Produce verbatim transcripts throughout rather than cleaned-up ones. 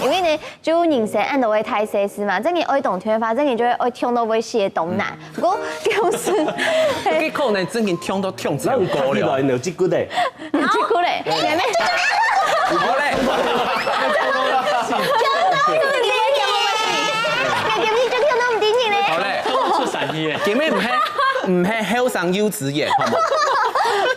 因為呢，就人生恁多个大細事嘛，正經愛當聽話，正經就會愛聽到會死个當難。不過，就是，佢可能正經聽到聽那你成歌了。看起來有這個嘞，很辛苦嘞，妹妹，好嘞，今天就聽到毋知你嘞。好嘞，出產業。今日毋係毋係後生幼稚園，好無？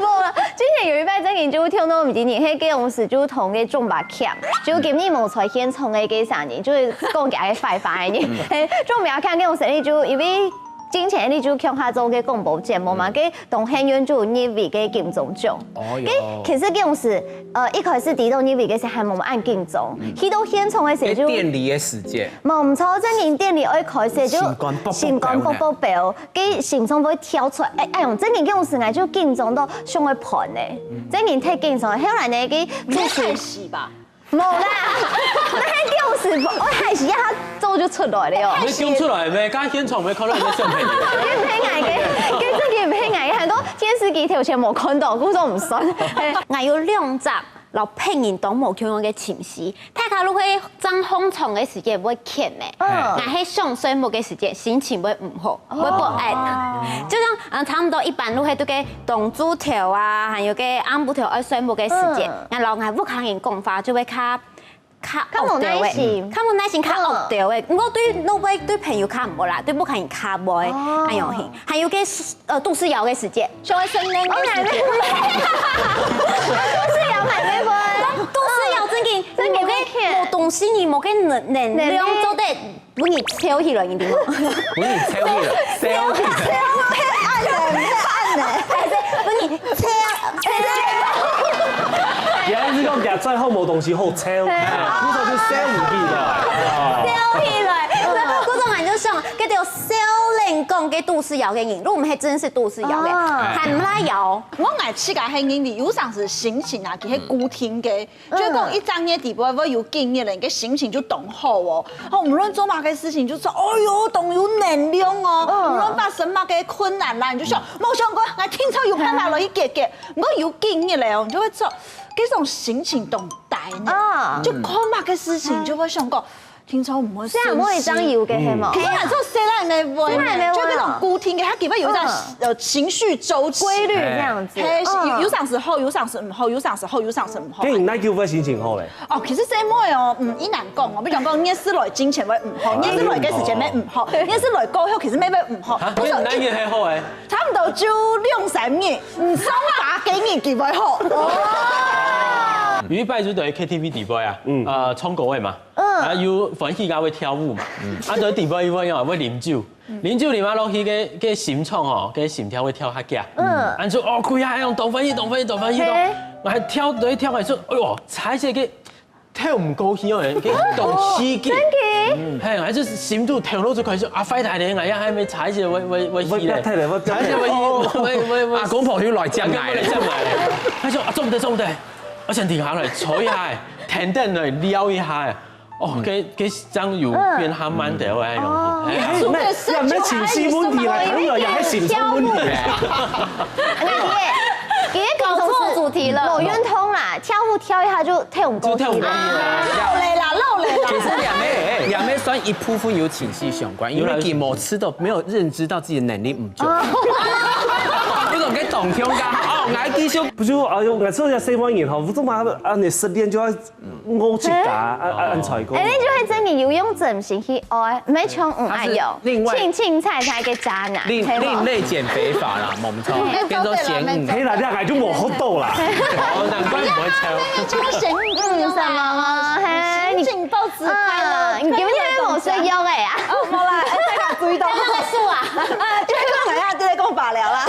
無啦，之前有一擺正經就聽到毋知你，迄个公司就同个中巴camp，就今日無在現場个个啥人，就係講佢个壞話个人。嘿，中巴camp个公司你就因為之前你就共下做个廣播節目嘛，个當幸運就入圍个金鐘獎。哦个其實个公司，呃，一開始知道入圍个時還無恁緊張，去到現場个時在候就。店裡的時間，無毋錯，正經店裡愛開始就心肝噗噗跳呢心肝噗噗跳，个心臟會跳出來。哎哎喲，正經个時𠊎就緊張到想愛噴呢，正經太緊張。後來呢，个你在看戲吧？無啦，那个時我還是讓他做就出來了哦。你講出來咩？剛剛現場沒看到你在相片。毋係𠊎个，个正經毋係𠊎个，還過電視機頭前無看到，故所毋算。嘿，𠊎有兩隻摎別人當無共樣个情緒。大家如果正放鬆个時間會譴咩？嗯，𠊎係上睡目个時間，心情會毋好，會不安。就像嗯，差不多一般都會對个當晝頭啊，還有个暗晡頭愛睡目个時間，𠊎摎𠊎屋下人講話就會較較較無耐心較無耐心，較惡掉个。毋過對老輩對朋友較毋好啦，對屋下人較會，還有還有个呃都市謠个時間，就會生病个時間。都市謠買咩不？都市謠正經，正經你無个會騙無東西，你無个能能量做得，分你燒起來，你知無？分你抽起來，燒起來。分你燒，原來是講佢最後無東西好抽，故所就燒毋起了。燒起來。故所𠊎就想，該條燒冷講个都市謠个人，如果毋係真實都市謠个，啊還毋拉謠。我𠊎自家係認為，有常時心情啊，佢係固定个。就講一整日底背會有經驗了，你个心情就當好哦。哦，無論做麼个事情，就說，哎喲，當有能量哦。嗯無論發生麼个困難啦，你就想，無想過，𠊎聽朝有辦法來去解決。毋過有經驗了哦，你就會做，這種心情當呆呢。啊就看麼个事情，就會想講，聽朝毋會雖然我也當有个係無？可是你做細人个會細人个會呢，就那種固定个，佢基本有一種嗯呃情緒週期。規律這樣子。嘿，是有嗯有常時好，有常時毋好，有常時好，有常時毋好。跟你那久會心情好嘞，哦，其實細妹哦，嗯，一難講哦，比如講，日時來進前會毋好，日時來个時間會毋好，日時來過後其實會會毋好。啊，你哪日還好哎？差不多就兩三日，毋上八个日佢會好。有一擺就在K T V底背啊，呃，唱歌个嘛，啊有歡喜个會跳舞嘛，啊在底背一位啊會啉酒，啉酒啉啊落去个个心臟哦，个心跳會跳較遽，嗯，啊就哦，開啊，用當歡喜，當歡喜，當歡喜，嘿當，還跳對跳，還說，哎喲，踩一个个跳毋過去哦，个當刺激，嘿，還就心肚跳落就開始啊，壞大咧，哎呀，還沒踩一个，會會會死咧，我不要太了，我不要踩一个會會會會，阿公婆又來接阿公婆來接來，來，他說啊，做毋得做毋得，我先停下來，坐一下，停等來聊一下。哦，个个聲有變較慢的，我哎喲，也沒情緒問題啦，可能也係心情問題。那你也，你也搞錯主題了。某運動啦，跳舞跳一下就跳舞過去了。就跳舞過去了。漏雷啦，漏雷啦。其實兩位兩位算一部分有情緒相關，因為佢無知道，沒有認知到自己能力不足。不懂該懂聽講，哦，𠊎繼續。不就哎喲，𠊎做一下細妹人吼，做麼啊，你失戀就要我自家啊啊啊，才過。哎，你就會真的有用真心去愛，毋係像嗯哎喲，另外清清彩彩个渣男，另係無另類減肥法啦，冇錯，變做鹹魚。嘿啦，這下就無好到啦。哦，難怪毋會抽。就是神經病嗯，什麼？嘿，你心情到此快樂，嗯，你今天無睡覺哎啊？哦，無啦，哎，大家注意到，那个树啊，就講來啊，就來講罷了啦。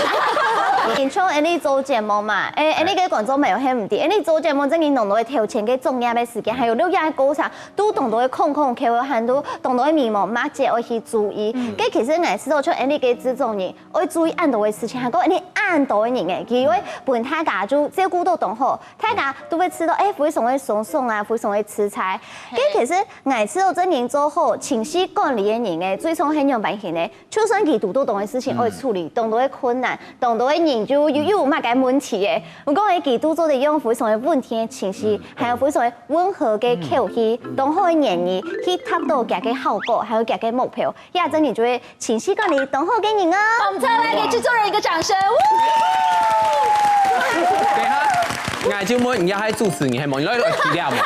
你像恁呢做節目嘛，誒，恁呢个觀眾朋友係毋知，恁呢做節目正經當多个頭前个作業个時間，還有錄音个過程，都當多个空空缺位，還有當多个眉毛目節愛去注意。該其實𠊎試著像恁呢个製作人，愛注意恁多个事情，還過恁呢恁多个人誒，佢會分大家就照顧到當好，大家都會知道，誒，非常个鬆鬆啊，非常个自在。該其實𠊎試著正經做好情緒管理个人誒，最重要係仰般形呢？就算佢堵到當多个事情愛處理，當多个困難，當多个人就有有有麼个問題誒？毋過誒，佢都做得用非常个穩定个情緒，還有非常个溫和个口氣，當好个言語，去達到佢个效果，還有佢个目標。這真正就係情緒管理當好个人哦。我們再來給製作人一個掌聲。等一下，𠊎就問你要還主持人，還無你來來起來嘛？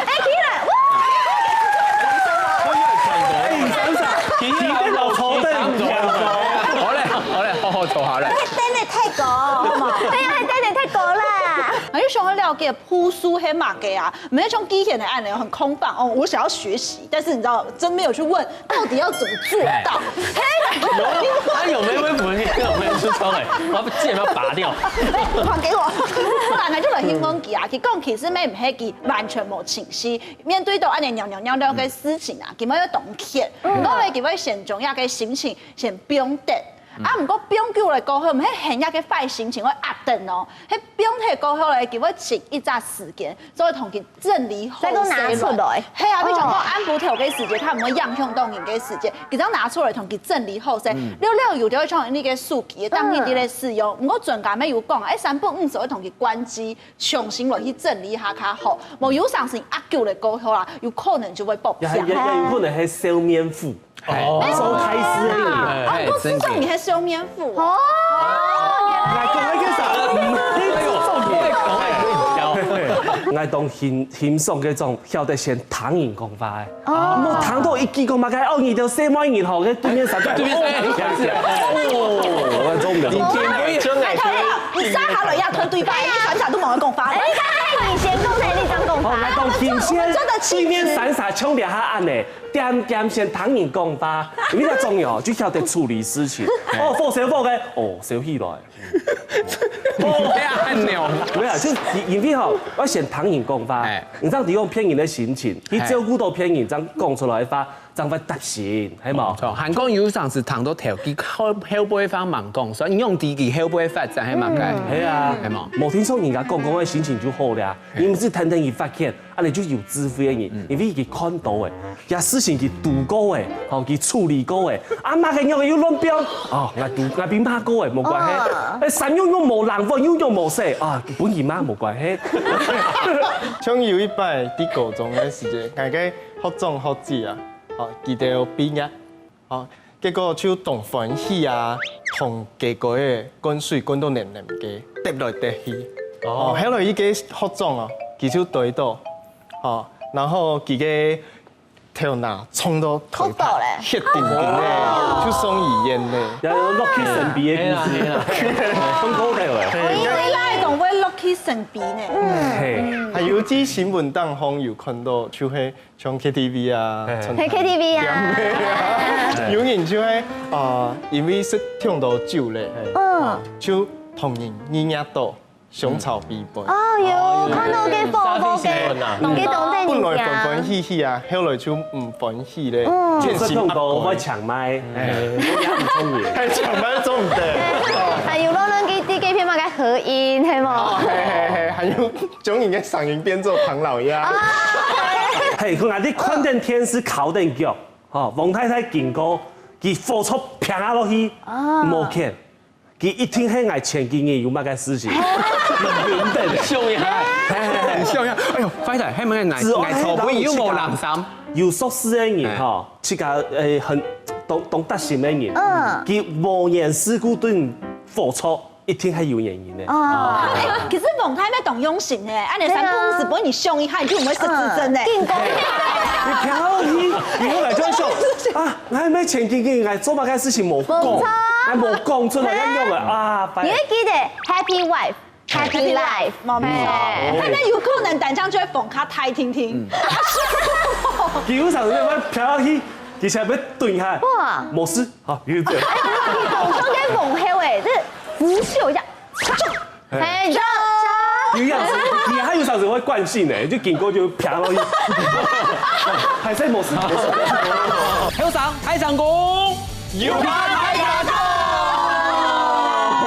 哎，起來，哇！好嘞，好嘞，好好坐下來。哎，等你太高，好嗎？哎呀，還等你太高啦。還有想要了解樸素係麼个啊？沒有像機械的按鈕很空泛哦，我想要學習，但是你知道，真沒有去問到底要怎麼做到。哎，嘿，他有沒有問題？我們出錯了，我要把劍要拔掉。還給我。不然呢，就來聽講佢啊，佢講其實乜毋係佢完全無情緒，面對到恁樣尿尿尿尿个事情啊，佢乜要當譴。毋過呢，佢會先將這个心情先放忒。啊，毋過放久了過後，毋係喊這个壞心情會壓等哦，係放忒過後呢，佢會請一段時間，就會同佢整理好勢來。再過拿出來。係啊，比如講哦暗晡頭个時節，佢毋會影響到人个時節，佢正拿出來同佢整理好勢。了了有就會像你个手機，當天你來使用。毋過專家乜有講，哎，三不五時會同佢關機， 重新來去整理一下較好。無有常時壓久了過後啦，有可能就會爆表。也也也有可能係笑面虎，哦做開始而已。啊，毋過至少你還笑面虎哦。來講一个啥？你做咩講？我當欣欣賞該種曉得先聽人講話个。哦，莫聽到一句講麼个，哦，你兜細妹人吼，該對面三个，對面三个，哦，我做毋得。你天天真哎，他要你殺下來要推對方，你想想都冇人講話。哎，你先講，你先講話。哦，來講，今天對面三儕衝兩下按呢，恬恬先聽人講話，因為較重要，就曉得處理事情。哦，火燒火个，哦，燒起來。不要按鈕。沒有，就是因為吼，要先聽人講話哎，你這樣提供別人个心情，你照顧到別人，這樣講出來个話，這樣會踏心，係無？錯，還講有常時聽到頭，佢後後背方忙講，所以你用第一後背發展係麼个？係啊，係無？無聽說人家講講个心情就好了，你毋係天天去發現，啊，你就有智慧个人，因為佢看到个，這事情佢堵過个，吼，佢處理過个，啊，麼个樣又亂變，哦，𠊎堵，𠊎被罵過个，無關係，哎，衫又又無冷，碗又又無洗，啊，本人罵無關係。像有一擺，在高中个時節，𠊎个學長學姐啊，哦，佢兜畢業，哦，結果就當歡喜啊，同街角个灌水灌到黏黏个，跌來跌去。哦，後來一个學長哦，佢就跌倒，哦，然後佢个頭那撞到台哭到咧血淋淋咧，就送醫院咧。然後落去生病个故事，痛苦个喂。因為那一種會落去生病呢。嘿，還有在新聞當中有看到，就係像K T V啊，哎餐去K T V啊，有人就係啊，因為食忒多酒咧，嗯，就同人認識到，相吵比分。哦，有看到个報報詐騙新聞啊个，同佢當地本來歡歡人喜喜啊，後來就毋歡喜咧，嗯見食痛苦會怪。搶麥，哎，也毋聰明。還搶麥做毋得。還有亂亂去地界片嘛，該合音，係無？嘿嘿嘿，還有將人个聲音變做唐老鴨。嘿，佢講你看等電視靠等腳，吼，王太太經過，佢火車平下落去，無見，佢一定係𠊎前幾日有麼个事情，等等。秀一下，秀一下。哎呦，壞仔，還沒來，治安來坐會又無冷衫。有熟事个人吼，自家誒很懂懂得心个人，嗯佢無緣事故對火車一定係有原因个。哦，哎，可是王太太當用心呢，哎，你三不五時分你凶一下，你就毋會失智症呢。你聽到你，你後來就會想啊，𠊎還沒前幾日，𠊎做麼个事情無講，𠊎無講出來，要用个啊，你會記得Happy Wife。Happy life，嗯哎，但是有可能單張就會放較大聽聽。佢有時候會飄下去，其實要蹲下，哇無事，好，有這樣。哎，你講到該往後哎，這扶手一下，哎，有樣子，你還有啥子會慣性呢？就經過就飄落去，還在無事，無事。後生，愛上工。有話